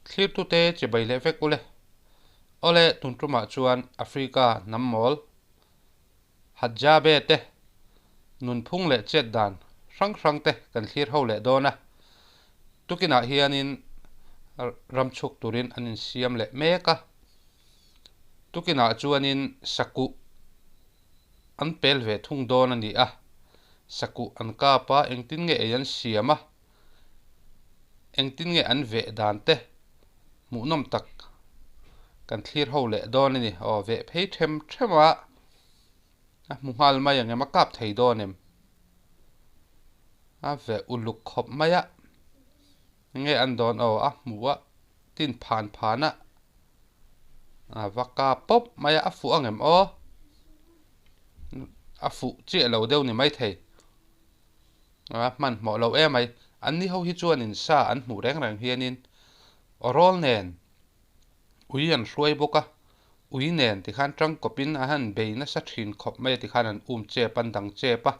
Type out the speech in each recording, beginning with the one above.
Thlirtute chibai leh vek ule. Awle tun tumah chuan Africa hnam mawl Hadzabe te nunphung leh chet dan hrang hrang te kan thlir ho leh dawn a. Tukinah hianin ram chhuk turin an insiam leh mek a. Tukinah chuanin sakuh an pel ve thung dawn a ni a. Sakuh an kap a, engtin nge ei an siam a, engtin nge an veh dan te hmuhnawm tak kan thlir ho leh dawn a ni. Aw veh phei them them a, a hmu nghal mai ang em, a kap thei dawn em? A veh uluk khawp mai a, nge an dawn aw a hmu a tin phan phan a, a va kap pawp mai a, a fuh ang em aw? A fuh chiah lo deuh ni maithei. A hmanhmawh lo em mai. Anni ho hi chuanin sa an hmuh reng reng hianin awrawl nen ui an hruai bawk a, ui nen tikhan tangkawpin a han bei nasa thin khawp mai a tikhan an um chep an dang chep a,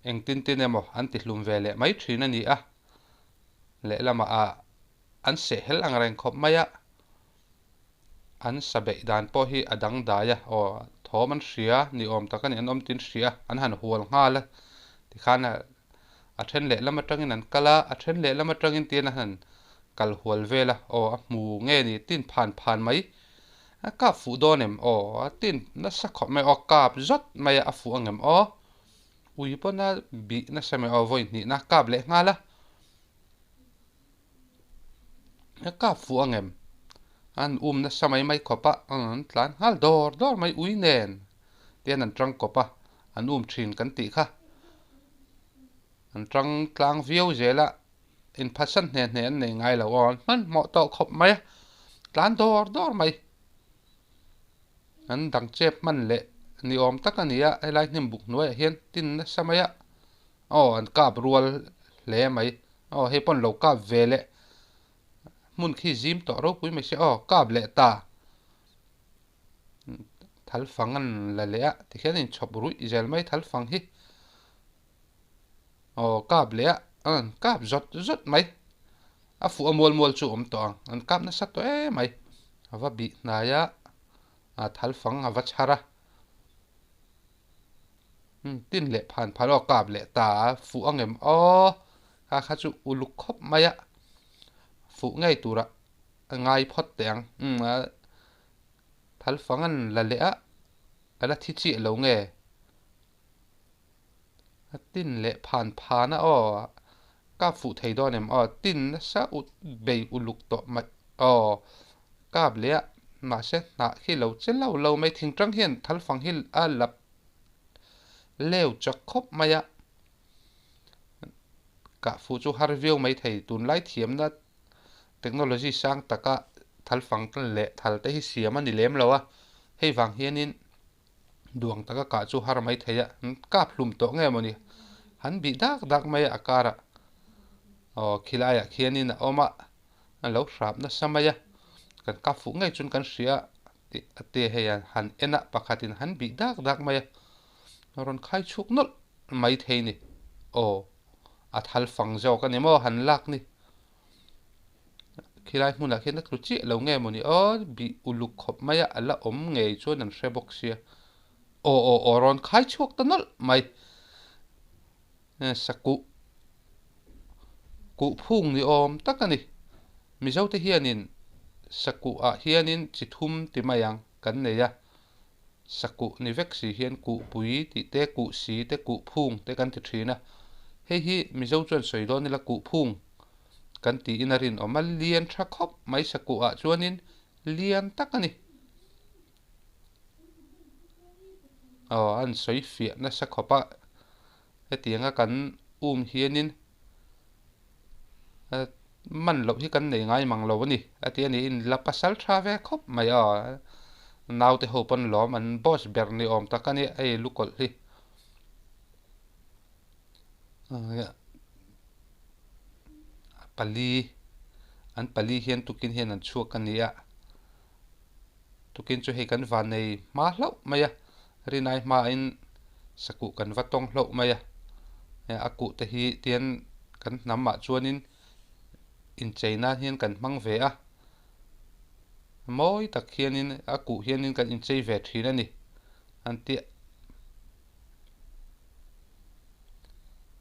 engtin tin emaw an tihlum ve leh mai thin a ni a, lehlamah ah an sehhel ang reng khawp mai a. An sa beih dan pawh hi a dangdai a, aw thawm an hria ni awm tak a ni, an awm tin hria, an han hual nghal a, tikhan a then lehlam atangin an kal a, a then lehlam atangin tiin a han kal hual vel a, aw a hmu nge ni tin phan phan mai, a kap fuh dawn em aw a tin nasa khawp mai aw kap zawt mai a, a fuh ang em aw, ui pawn a bih nasa mai aw vawi hnihna kap leh nghal a. A kap fuh ang em? An um nasa mai mai khawp a, an tlan nghal dawr dawr mai ui nen tian an tang kawp a, an um thin kan tih kha. An tang tlang viau zel a, inphatsan hne hne an nei ngai lo aw, an hmanhmawh tawh khawp mai a, tlan dawr dawr mai. An dang chep hman leh ni awm tak a ni a, helai hnim buk hnuaiah hian tin nasa mai a. Aw an kap rual hle mai. Aw hei pawn lo kap ve leh hmun khi zim tawh ropui mai se aw kap leh ta. Thal fang an la leh a tikhian a inchhawp ruih zel mai thal fang hi. Aw kap leh a an kap zawt zawt mai. A fuh a mual mual chu awm tawh ang an kap nasa tawh em mai. A va bih hnai a thal fang a va chhar a. Tin leh phan phan aw kap leh ta a fuh ang em aw kha kha chu uluk khawp mai a fuh ngei tura a ngai phawt teh ang umm a thal fang an la leh a a la thi chiah lo nge a tin leh phan phan a aw kap fuh thei dawn em aw tin nasa ut bei uluk tawh mai aw kap leh a mahse hnah khi lo che lo lo mai thingtang hian thal fang hi a la leu chak khawp mai a, kah fuh chu har viau mai thei. Tunlai thiamna technology sang taka thal fang leh thal te hi siam a ni lem lo a, hei vang hianin duang taka kah chu har mai thei a, an kap hlum tawh nge mawni han bih dak dak mai a a karah aw khilaiah khianin a awm a, a lo hrap nasa mai a, kan kap fuh ngei chuan kan hria a. Tih a te hei a han en a, pakhatin han bih dak dak mai a, a rawn khai chhuk nawlh mai thei ni. Aw, a thal fang zawk a ni maw han lak ni. Khilai hmunah khian a tlu chiah lo nge maw ni aw, bih uluk khawp mai a, a la awm ngei chuan an hre bawk sia. Aw aw aw rawn khai chhuak ta nawlh mai. Sakuh kuh phung ni awm tak a ni. Mizote hianin sakuh ah hianin chi thum ti mai ang kan nei a, sakuh ni vek si hian kuhpui tih te, kuh si te, kuh phung te kan ti thin a. Hei hi Mizo chuan sawi dawn ila kuh phung kan tiin a rinawm a, lian tha khawp mai sakuh ah chuanin lian tak a ni. Aw an sawi fiah nasa khawp a, hetianga kan um hianin man loh hi kan nei ngai mang lo a ni a ti a ni in la pasal tha ve khawp mai a naute ho pawn lawm an boss ber ni awm tak a ni hei lukawlh hi pali an pali hian tukin hian an chhuak a ni a. Tukin chu hei kan van nei hma hlauh mai a, rinai hmain sakuh kan va tawng hlauh mai a, a kuh te hi tian kan hnamah chuanin Inchei nan hian kan hmang ve a, mawi tak hianin a kuh hianin kan inchei ve thin a ni an ti a.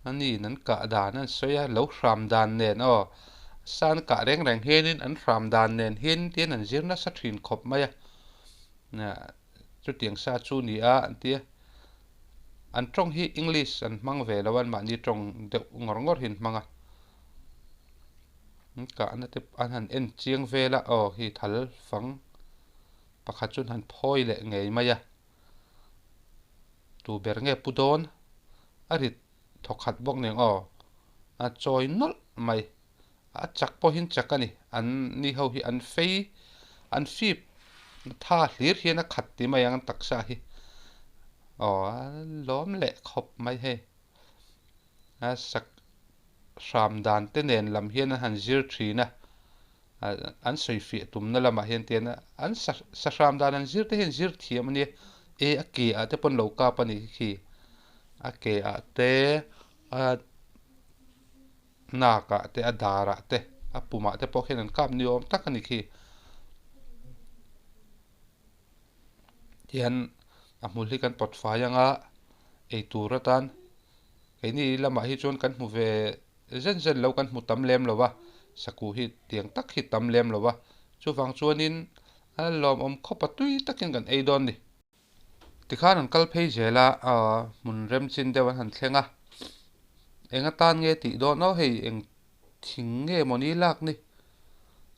A niin an kah dan an sawi a, lo hram dan nen aw sa an kah reng reng hianin an hram dan nen hian tian an zir nasa thin khawp mai a, chutiang sa chu ni a an ti a. An tawng hi English an hmang ve lo a, anmahni tawng deuh ngawr ngawr hi an hmang a. An kahna te an han en chiang vel a, aw hi thal fang pakhat chu an han phawi leh ngei mai a. Tu ber nge pu dawn? A rit thawkhat bawk nen aw a chawi nawlh mai. A chak pawhin chak a ni. An ni ho hi an fei, an fip tha hlir hian a khat ti mai ang an taksa hi. Aw a lawm leh khawp mai hei. A sak hram dan te nen lam hian an han zir thin a, an sawi fiah tumna lamah hian tian an sa sa hram dan an zir te hian zir thiam a nia. E a ke ah te pawn lo kap a nih khi. A ke ah te a. Nakah te, a darah te, a pumah te pawh khian an kap ni awm tak a ni khi. Tihian a hmul hi kan pawt fai ang a, eitur atan keini lamah hi chuan kan hmu ve zen zen lo, kan hmu tam lem lo a, sakuh hi tiang tak hi tam lem lo a, chuvang chuanin a lawmawm khawp a tui takin kan ei dawn ni. Tikhan an kal phei zel a, hmun rem chin deuh an han thleng a, eng atan nge tih dawn aw hei eng thing nge mawni lak ni?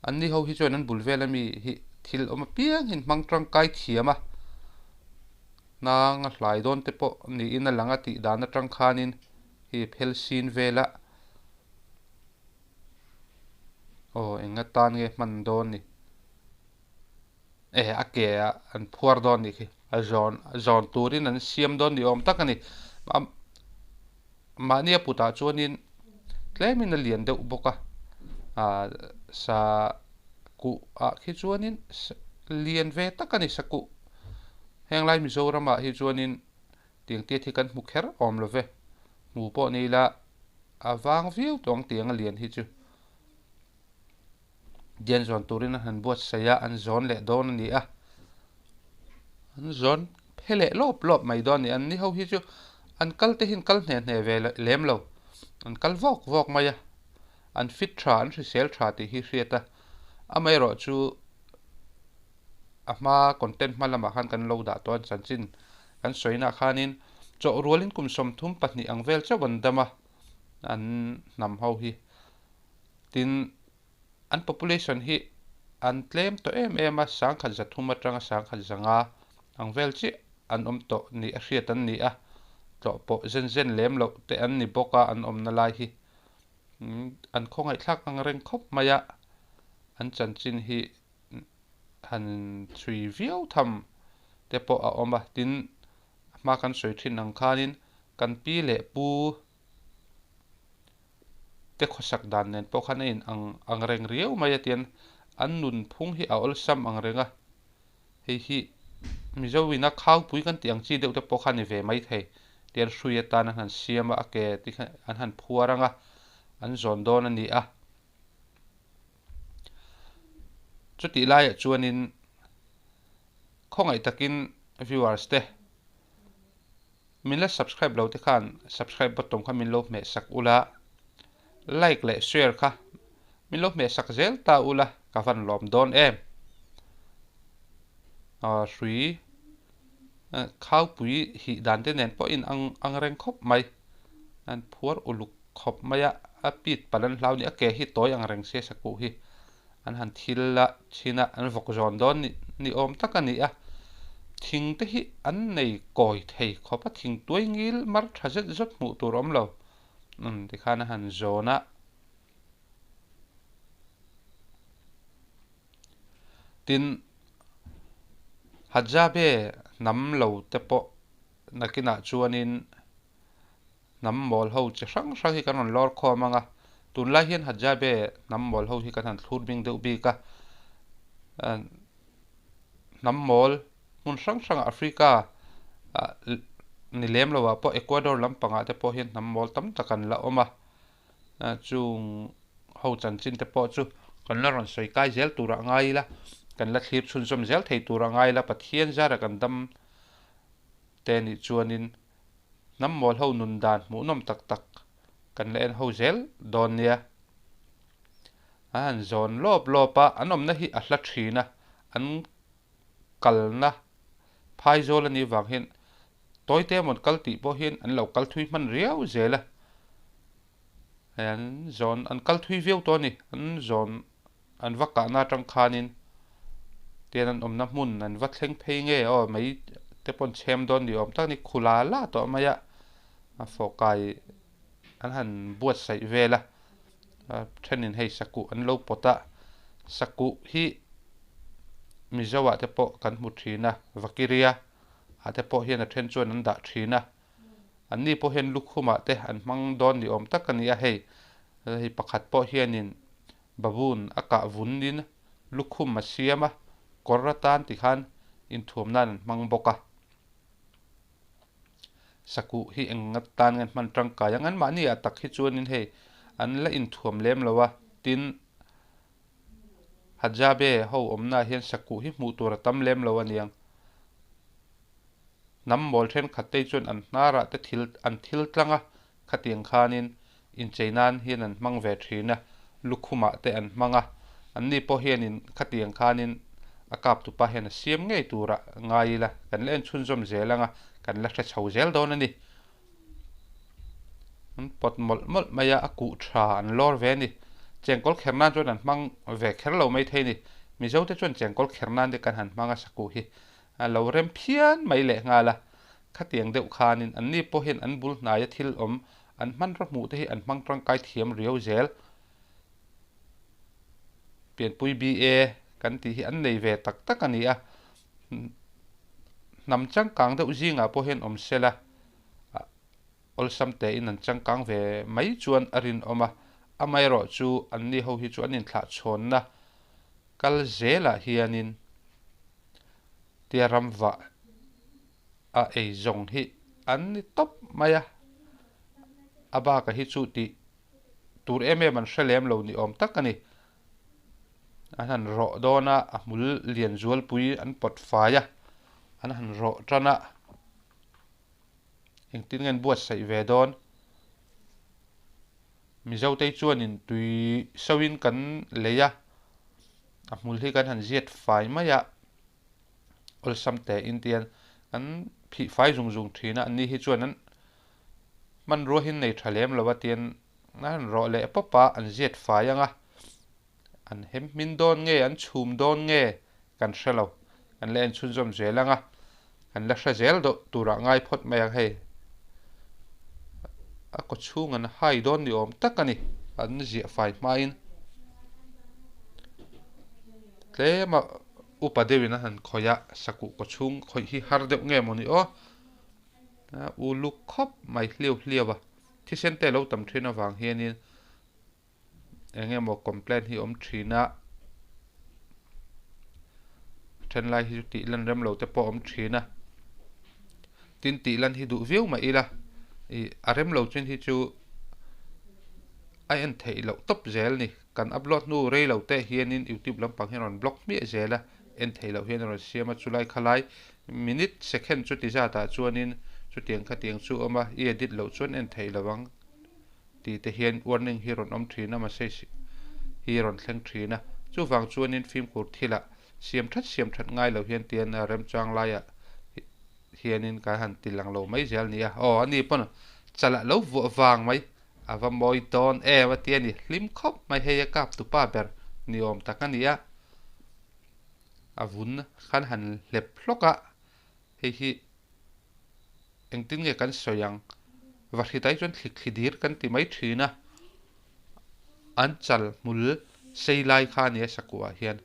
An ni ho hi chuan an bul vel ami hi thil awm apiang hi an hmang tangkai thiam a, hnang a hlai dawn te pawh niin a lang a tih dan atang khanin hi phel sin vela aw eng atan nge hman dawn ni? Eh a ke ah an phuar dawn nih khi a zawn zawn turin an siam dawn ni awm tak a ni mahni a putah chuanin tlemin a lian deuh bawk a ah sa kuh ah khi chuanin lian ve tak a ni sa kuh henglai Mizoram ah hi chuanin tiang tiat hi kan hmu kher awm lo ve hmu pawh ni ila a vang viau tawh ang tiang a lian hi chu. Dian zawn turin an han buatsaih a, an zawn leh dawn a ni a. An zawn phe leh lawp lawp mai dawn a ni. An ni ho hi chu an kal te hian kal hne hne ve lem lo. An kal vawk vawk mai a. An fit tha, an hrisel tha tih hi hriat a. Amaherawh chu a hma content hma lamah khan kan lo dah tawh a, an chanchin kan sawinaah khanin chawh rualin kum 32 ang vel chauh an dam a, an hnam ho hi. Tin, an population hi an tlem tawh em em a, 1300 atanga 1100 ang vel chiah an awm tawh ni a hriat an ni a, tlawh pawh zen zen lem loh te an ni bawk a an awmna lai hi an khawngaihthlak ang reng khawp mai a, an chanchin hi han chhui viau tham te pawh a awm a, tin a hma kan sawi thin ang khanin kan pi leh pu te khawsak dan nen pawh khan a in ang ang reng riau mai a tian an nun phung hi a awlsam ang reng a, hei hi Mizo ina khaupui kan tih ang chi deuh te pawh kha a ni ve mai thei tian hrui atan an han siam a, a ke te kha an han phuar ang a, an zawn dawn a ni a. Chutih laiah chuanin khawngaih takin viewers te Min la subscribe lo te khan subscribe button kha min lo hmeh sak ula, like leh share kha min lo hmeh sak zel ta ula ka van lawm dawn em. Hrui khaupui hih dan te nen pawh in ang ang reng khawp mai. An phuar uluk khawp mai a, a pit palh an hlau ni a ke hi tawi ang reng se sakuh hi. An han thil a chhin a, an vawk zawn dawn ni awm tak a ni a. Thing te hi an nei kawi thei khawp a, thing tuai ngil mar tha zet zawt hmuh tur awm lo. Umm tikhan a han zawn a. Tin, Hadzabe hnam lo te pawh nakinah chuanin Hnam mawl ho chi hrang hrang hi kan rawn lawr khawm ang a, tunlai hian Hadzabe hnam mawl ho hi kan han thlur bing deuh bik a, hnam mawl hmun hrang hrangah Africa ni lem loah pawh Ecuador lampangah te pawh hian hnam mawl tam tak an la awm a, chung ho chanchin te pawh chu kan la rawn sawi kai zel tur ah ngai ila, kan la thlir chhunzawm zel thei tur ah ngai ila, Pathian zara kan dam te nih chuanin hnam mawl ho nun dan hmuhnawm tak tak kan la en ho zel dawn nia. An han zawn lawp lawp a, an awmna hi a hla thin a, an kalna phaizawl a nih vang hian tawite amawn kal tih pawh hian an lo kal thui hman riau zel a, hei an zawn an kal thui viau tawh a ni, an zawn an va kahna atang khanin tian an awmna hmun an va thleng phei nge aw mai te pawh an chhem dawn ni awm tak a ni, khu la la tawh mai a, a fawhkai an han buatsaih vel a, thenin hei sakuh an lo pawt a, sakuh hi Mizo ah te pawh kan hmu thin a, Vakiria ah te pawh hian a then chuan an dah thin a, an ni pawh hian lukhum ah te an hmang dawn ni awm tak a ni a, hei hei pakhat pawh hianin baboon a kah vun in lukhum a siam a, kawr atan tikhan inthuam nan an hmang bawk a. Sakuh hi eng atan nge hman tangkai ang? Anmahni ah tak hi chuanin hei an la inthuam lem lo a, tin Hadzabe ho awmna ah hian sakuh hi hmuh tur a tam lem lo aniang. Hnam mawl thenkhat te hi chuan an hnarah te thil an thil tlang a, Khatiang khanin inchei nan hian an hmang ve thin a, lukhumah te an hmang a, anni pawh hianin khatiang khanin a kaptupa hian a siam ngei tura ngai ila, kan la en chhunzawm zel ang a, kan la hre chho zel dawn a ni. An pawt mawlh mawlh mai a, a kuh tha an lawr ve a ni. Chengkawl kher nan chuan an hmang ve kher lo mai thei a ni. Mizote chuan chengkawl kher nan te kan han hmang a sakuh hi a lo rem phian mai lehnghal a. Khatiang deuh khanin anni pawh hian an bul hnaia thil awm an hmanraw hmuh te hi an hmang tangkai thiam riau zel. Pianpui BA kan tih hi an nei ve tak tak a ni a, hnam changkang deuh zingah pawh hian awm sela awlsam tein an changkang ve mai chuan a rinawm a, amaherawhchu anni ho hi chu an inthlahchhawnna kal zelah hianin tia ramvah a ei zawng hi an ni tawp mai a, a baka hi chu tih tur em em an hre lem lo ni awm tak a ni. An han rawh dawn a, a hmul lian zualpui an pawt fai a, an han rawh tan a, engtin nge an buatsaih ve dawn? Mizotei chuanin tui soin kan lei a, a hmul hi kan han ziat fai mai a, awlsam tein tian an phih fai zung zung thin a, anni hi chuan an hmanrua hi an nei tha lem lo a tian an han rawh leh pawp a, an ziat fai ang a, an hem hmin dawn nge an chhum dawn nge kan hre lo, kan la en chhunzawm zel ang a, kan la hre zel deuh turah ngai phawt mai ang hei. A kaw chhung an hai dawn ni awm tak a ni, an ziah fai hmain tlem a upa deuhin a han khawih a, sakuh kaw chhung khawih hi har deuh nge mawni aw, a uluk khawp mai hliau hliau a, thisen te a lo tam thin avang hianin eng emaw complaint hi awm thin a, then lai hi chu tih lan rem lo te pawh awm thin a, tin tih lan hi duh viau mah ila ih a rem lo chin hi chu a en theih loh tawp zel ni kan upload hnu rei lo te hianin youtube lampang hian a rawn block hmiah zel a en theih loh hian a rawn siam a chulai khalai minute second chuti zat ah chuanin chutiang khatiang chu a awm a i edit loh chuan en theih loh ang. Tih te hian warning hi rawn awm thin a, message hi rawn thleng thin a. Chuvang chuanin fimkhur thilah siam that siam that ngai lo hian tian remchang laiah hianin kan han ti lang lo mai zel nia. Aw a ni pawn chalah lo vuah vang mai a va mawi dawn em a ti a ni. Hlim khawp mai hei a kap tupa ber ni awm tak a ni a. A vun khan han hlep hlawk a, hei hi Engtin nge kan sawi ang? Vahritai chuan thli thli dir kan ti mai thin a, an chal hmul sei lai kha a nia sakuah hian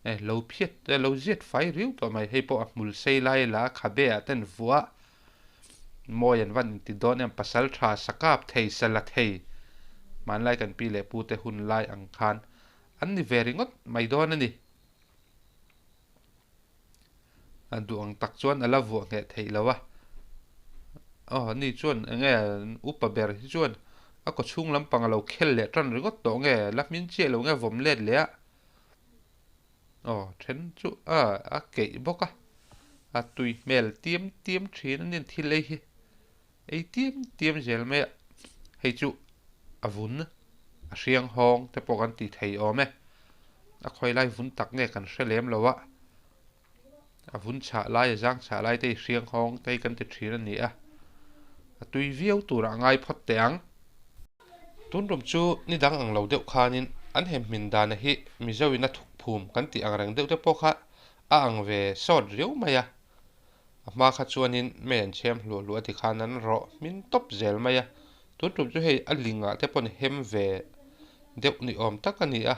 e lo phiat e lo ziat fai riau tawh mai, hei pawh a hmul sei lai la khabe ah ten vuah mawi an van inti dawn em, pasal tha sa kap thei sa la thei hmanlai kan pi leh pu te hun lai ang khan an ni ve ringawt mai dawn a ni. A duh ang tak chuan a la vuah ngheh theih lo a, aw ani chuan eng nge upa ber hi chuan A kaw chhung lampang a lo khel leh tan ringawt tawh nge la hmin chiah lo nge vawm let leh a. Aw then chu a a keih bawk a a tui hmel tiam tiam thin a nia thil ei hi ei tiam tiam zel mai a hei chu a vun a hriang hawng te pawh kan ti thei awm e a khawi lai vun tak nge kan hre lem lo a. A vun chhah lai a zang chhah lai te hi hriang hawng te hi kan ti thin a ni a, a tui viau turah a ngai phawt teh ang. Tun tum chu ni dang ang lo deuh khanin an hem hmin dana hi Mizo in a thuk phum kan tih ang reng deuh te pawh kha a ang ve sawt riau mai a, a hma kha chuanin mei an chhem hluah hluah ti khan an rawh hmin tawp zel mai a, tun tum chu hei a lingah te paw'n hem ve deuh ni awm tak a ni a.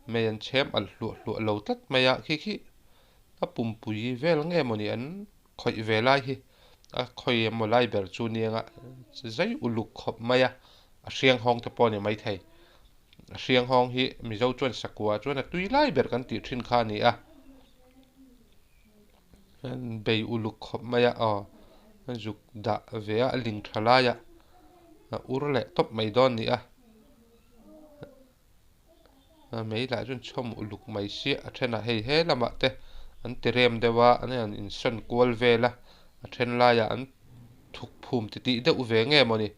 Mei an chhem alh hluah hluah lo tlat mai a, khi khi a pumpui vel nge mawni an khawih ve lai hi a khawi emaw lai ber chu niang a zai uluk khawp mai a, a hriang hawng te pawh a ni maithei. A hriang hawng hi Mizo chuan sakua chuan a tui lai ber kan tih thin kha a ni a, an bei uluk khawp mai a aw a zuk dah ve a, a ling tha lai a, a ur leh tawp mai dawn a ni a. Mei lah chuan chhawm uluk mai sia a thenah hei he lamah te an ti rem deuh a an han insawn kual vel a a then laiah an thuk phum ti tih deuh ve nge mawni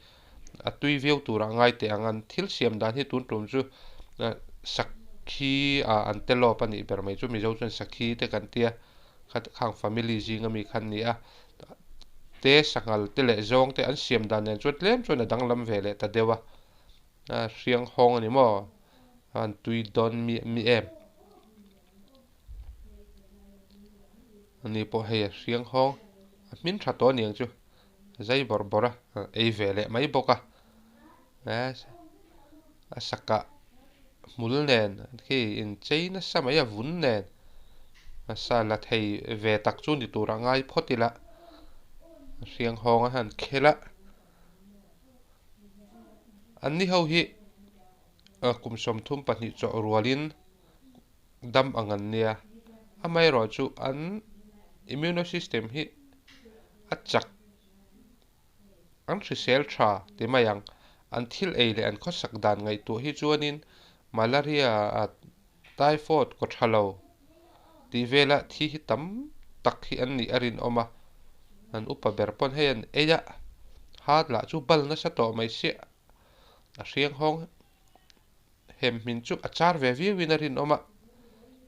a tui viau turah ngai teh ang an thil siam dan hi tun tum chu sakhi ah an te lawp a nih ber mai chu mizo chuan sakhi te kan tia khang family zinga mi kha an ni a te sanghal te leh zawng te an siam dan nen chuan tlem chuan a danglam ve leh ta deuh a. A hriang hawng a ni maw? A han tui dawn miah miah em? Ani pawh hei a hriang hawng a hmin tha tawh a niang chu a zai bawrh bawrh a ei ve leh mai bawk a a sakah hmul nen khi inchei nasa mai a vun nen a sa la thei ve tak chu ni turah ngai phawt ila a hriang hawng a han khel a. An ni ho hi kum 32 chawh rualin dam ang an nia. Amaherawh chu an immune system hi a chak an hrisel tha ti mai ang. An thil ei leh an khawsak dan ngaihtuah hi chuanin malaria a typhoid kaw tha lo tih vela thi hi tam tak hi an nih a rinawm a, an upa ber pawn hei an ei a, hat lah chu bal nasa tawh mai sia, a hriang hawng hem hmin chu a char ve viau in a rinawm a,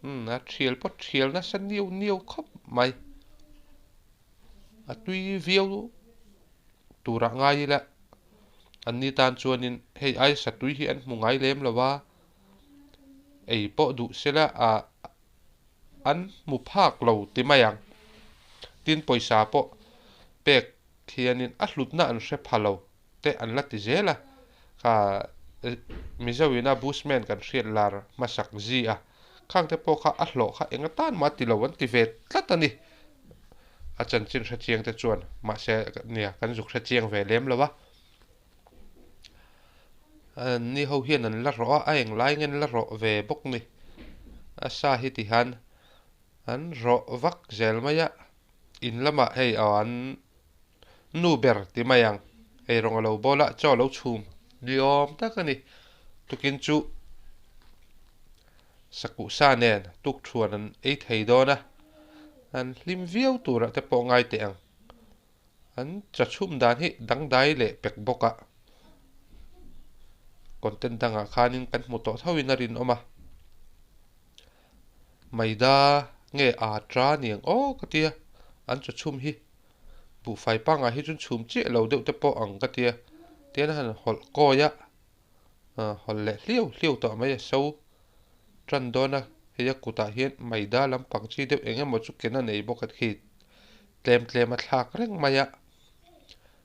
umm a thial pawh thial nasa niau niau khawp mai, a tui viau turah ngai ila an ni tan chuanin hei aisa tui hi an hmu ngai lem lo a. ei pawh duh sela ah an hmu phak lo ti mai ang. Tin pawisa pawh pek hianin a hlutna an hre pha lo te an la ti zel a, kha Mizo ina Bushman kan hriat lar hmasak zi a, khang te pawh kha a hlawh kha eng atan mah ti lo an ti ve tlat a ni. A chanchin hre chiang te chuan mahse nia kan zuk hre chiang ve lem lo a. Ni ho hian an la rawh a, a eng lai nge an la rawh ve bawk ni. A sa hi ti hian an rawh vak zel mai a, in lamah hei aw an nu ber ti mai ang, ei rawng a lo bawl a, chaw a lo chhum ni awm tak a ni. Tukin chu sakuh sa nen tukthuan an ei thei dawn a, an hlim viau turah te pawh ngai teh ang. An chachhum dan hi dangdai leh pek bawk a, content dangah khanin kan hmu tawh tho in a rinawm a, maida nge aa ta niang aw ka tia, an chachhum hi buhfai pangah hi chuan chhum chiah lo deuh te pawh ang ka tia, tian a han hawlh kawi a, hawlh leh hliau hliau tawh mai a so tan dawn a, hei a kutah hian maida lampang chi deuh eng emaw chu ken a nei bawk a khi. Tlem tlem a thlak reng mai a,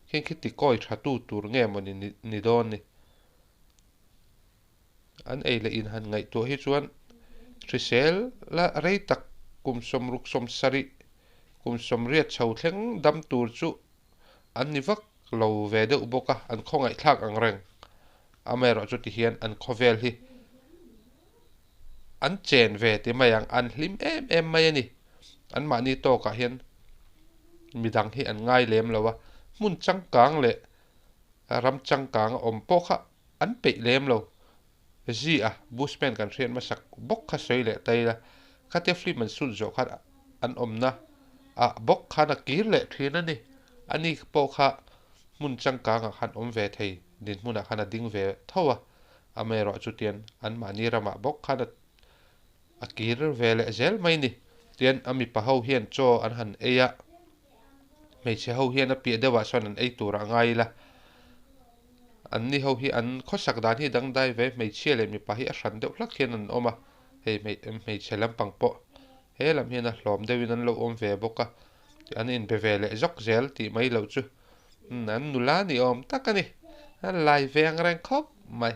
kheng khi tikawi tha tu tur nge maw ni ni dawn ni. An ei leh in han ngaihtuah hi chuan hrisel la rei tak kum 60 70 kum 80 chho thleng dam tur chu an ni vak lo ve deuh bawk a, an khawngaihthlak ang reng. Amaherawh chu tihian an khawvel hi an chen ve ti mai ang, an hlim em em mai a ni. Anmahni tawkah hian midang hi an ngai lem lo a, hmun changkang leh Ram changkang a awm pawh kha an peih lem lo. Zi a Bushman kan hriat hmasak bawk kha sawi leh ta ila, khatia film an shoot zawh khan an awmna ah bawk khan a kir leh thin a ni. Ani pawh kha hmun changkang ah khan awm ve thei dinhmunah khan a ding ve tho a, amaherawh chutian anmahni ramah bawk khan a a kir ve leh zel mai ni. Tian a mipa ho hian chaw an han ei a, hmeichhe ho hian a piah deuhah sawn an ei tur a ngai ila. An ni ho hi an khawsak dan hi dangdai ve, hmeichhia leh mipa hi a hran deuh hlak hian an awm a, hei hmeichhe lampang pawh he lam hian a hlawm deuhin an lo awm ve bawk a, an inbe ve leh zawk zel tih mai loh chu an nula ni awm tak a ni, a lai ve ang reng khawp mai.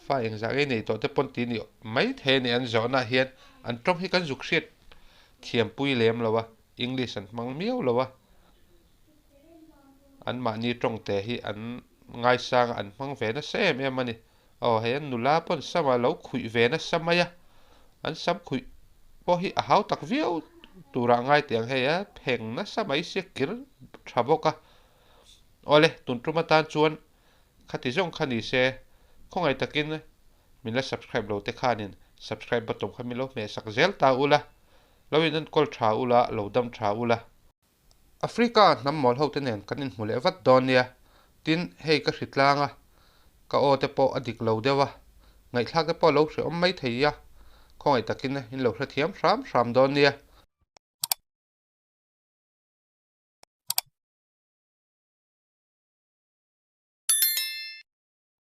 Fa engzah ngei nei tawh te pawn ti ni mai thei a ni an zawhnaah hian an tawng hi kan zuk hriat thiampui lem lo a, English an hmang miau lo a. Anmahni tawngte hi an ngaisang a, an hmang ve nasa em em a ni. Aw, hei an nula pawn sam a lo khuih ve nasa mai a, an sam khuih pawh hi a hau tak viau turah ngai teh ang hei a pheng nasa mai sia kir tha bawk a. Awle, tun tum atan chuan khati zawng kha ni se, khawngaih takin min la subscribe lo te khanin subscribe button kha min lo hmehsak zel ta ula, lo in enkawl tha ula, lo dam tha ula. Africa hnam mawl ho te nen kan inhmu leh vat dawn nia. Tin, hei ka hri tlang a, ka aw te pawh a dik lo deuh a, ngaihthlak te pawh a lo hrehawm mai thei a, khawngaih takin in lo hrethiam hram hram dawn nia.